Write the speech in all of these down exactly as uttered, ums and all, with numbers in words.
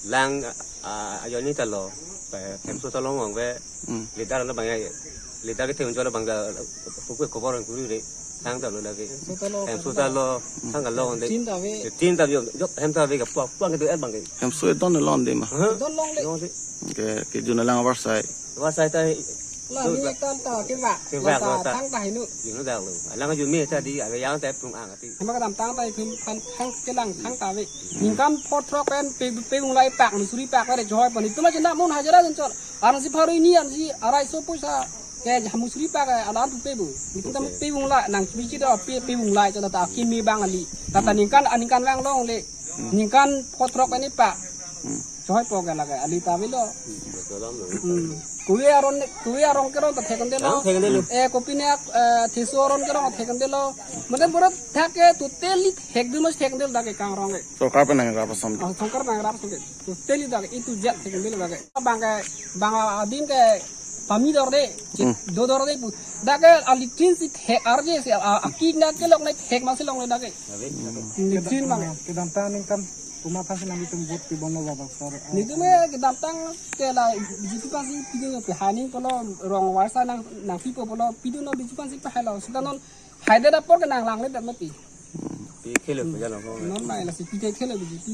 Lang, ah, ajoine ta lo, pe, hemso ta lo mong ve, Hmm. Leader lo bang ya, leader ke themcho lo bang da, pukwe khobor ang kuri re, thang ta lo lagi. Hemso ta lo, Hemso ta lo, thang ka lo de. Tin ta ve. Tin ta jo, jo, hem ta ve ka puak, puak ke do er bang ke. Hemso e don long de ma. Hah? Don longle. Longle. Ke, ke Junlang avarsai. Avarsai ta La, ni tan ta kevak. Kevak ta, lo ta. Thang ta hinu. Hinu dak lo. Alang arjume ta di, aga yang ta prung ang ati. Hema kedamtang ta ithum phan thang kelang thang ta ve. Ningkan phothrok pen pe, pe vung lai pak, musuri pak pen choi pon. Itum aja na mun hajira jun chor. Arnisi pharo hini, arnisi arai so poisa. Ke ja musuri pak, eh, alan tu pe bu. Itum tam Okay. Pe vung lai, nang bichi do pe, pe vung lai, chon ta kimi bang ali. Tata ningkan, aningkan vang longle. Ningkan phothrok pen pak. Hmm. Choi po ke lage, ali ta avelo. Betul lah, no. Hmm. Kove aron, kove arong kerong ta thek-un-delo. Thek-un-delo. Eh, kopine, eh, Theso aron kerong thek-un-delo. Mane pura thak ke totally thek du mas thek-un-delo dak ke kangrong ke. Sorkar pen nangrap asam. Ah, sorkar nangrap asam ke. Totally dak ke itu jat thek-un-delo dak ke. Bang ke, bang adim ke pami dorde, chit Hmm. Do dorde pu. Dak ke ali tin si thek arje si, a, a, akik na kelok na thek masi longle dak ke. Abi, abi. Nitin bang. Kedamtang ningkan komat aphan si nanglitum vote pibomlo Baba sir? Nitum e kedamtang ke la B J P aphan si pidun pe, haning pulo, rong warsa nang, nangpipo pulo, pidunlo B J P aphan si pahelo. Sita non haida apor ke nanglang le dak mati. Pi khelo pe jalo ko. Non mai la si pi khelo B J P.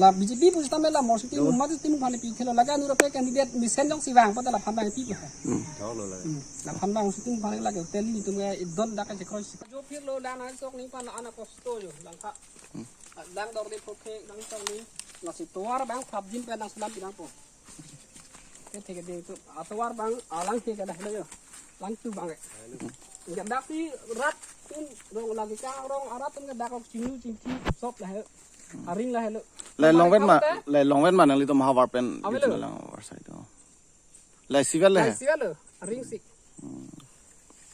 La B J P pusitame la Morsing Timung, Morsing Timung aphan pi khelo, lake anura pe candidate mesen jongsi vang pata laphan vang pi. Hmm. Thok lo la. Hmm. Laphan vang Morsing Timung aphan lake totally nitum e don dak ke krois. Jo phirlo lang nang sok ning pan ana kosto jo lang kha. Hmm. Lang dorde pokhe lang sok ning. Lasi tovar bang prapjin pen nang selam pinang po. Ke thek de tu. Atovar bang alang thek dah lo jo. Lang tu bang ke. Nggak dak si rat tun rong lagi kangrong arat tun nggak dak kok chinglu chingki sop lahelo. Aring lahelo. Lai longvet ma, Kamar lai longvet ma nanglitum havar pen Avelo. Junlang avarsai do. Lai sivel le. Lai sivel lo, aring si. Hmm.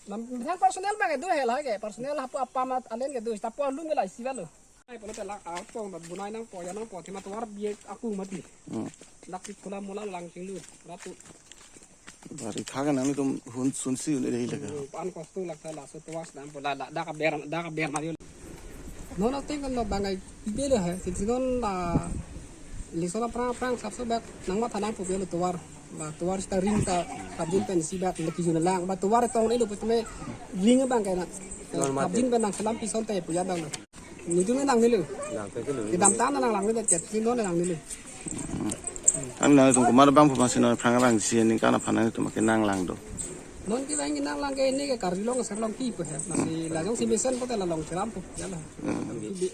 Nam, yang personal bang itu hel ha ke, personal hapu apa mat alen ke itu, tapi alum ke lai sivel lo. Ai, polo tela, ah, pong, bat bunai nangpo, ya nangpo, tema tovar biek aku mati. Hmm. Dak si kula mula lang chinglu, ratu. Bari kha ke nanglitum hun sunsi un-e dei lake. Hmm, pan kosto lak tela, so tovar sedang pola, la, dak aber, dak aber mari. Non ateng kan lo bang ai pide lo he, sisi non la, lison aphrang aphrang sapso bak, nang matha nangpo lo tovar. Ba tovar sita ring ta, prapjin pen si bak, leki Junlang. Ba tovar tong ilo pusitame ring bang ke na. Non mati. Prapjin pen nang selam pison te puya bang lo. Nitum nangnelo. Nang ke lo. Kedamtang nanglang le dak ke, sino nangnelo. Ang nangtum komat abang pu masi non aphrang abang si ningkan aphan nangtum ke nanglang do. Non ke bang nanglang ke ne ke karjulong serlong kipu he. Masi la jongsi mesen pote la long cheram pu. Ya la. Hmm. Di-